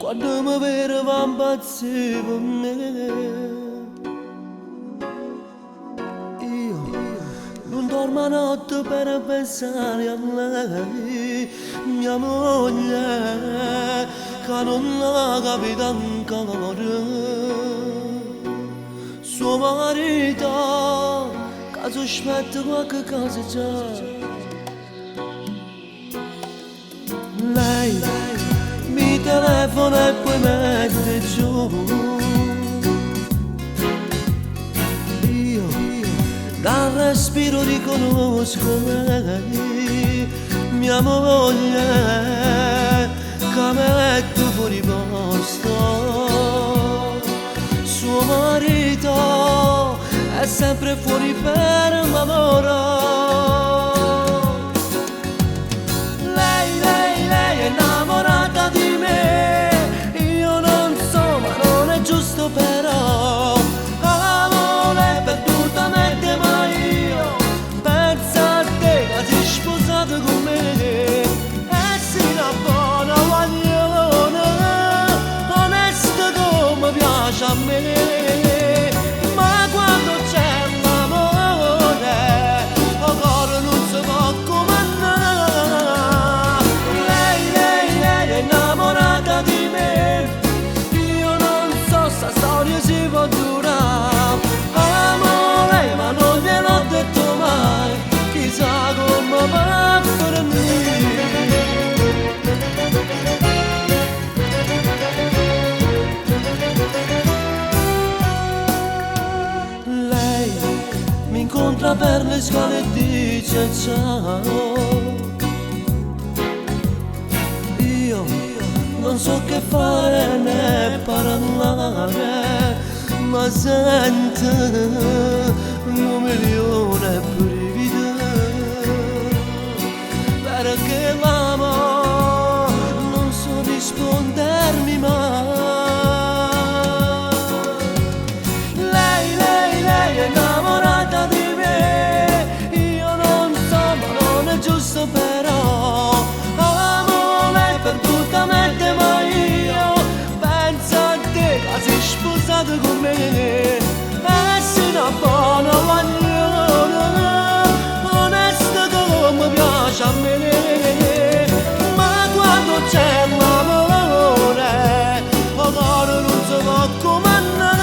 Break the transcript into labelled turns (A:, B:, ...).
A: Quando mi vede va a impazzire per me. Io non dormo a notte per pensare a lei, mia moglie, che non l'ha capita ancora. Suo marito, che sospetta qualche cosa già. Lei mi telefona e poi mette giù. Io dal respiro riconosco lei, mia moglie, che mette fuori posto. Suo marito è sempre fuori per lavoro. Lei, lei, lei è innamorata di me, io non so ma non è giusto però. Amo lei perdutamente ma io penso a te che sei sposato con me. E sei una buona guaglione, onesta come piace a me. Ma quando c'è l'amore, il cuore non si può comandare. Lei, lei, lei è innamorata di me, io non so se storia si può durare. Amo lei ma non gliel'ho detto mai, chissà come va a finire. Lei mi incontra per le scale e dice ciao. Io non so che fare né parlare, ma sento un milione brividi, perché l'amo non so rispondermi mai. Lei, lei, lei è innamorata di me, io non so ma non è giusto però. Amo lei perdutamente ma io penso a te che sei sposato con me. E sei una buona guaglione, onesta come piace a me. Ma quando c'è l'amore, il cuore non si può comandare.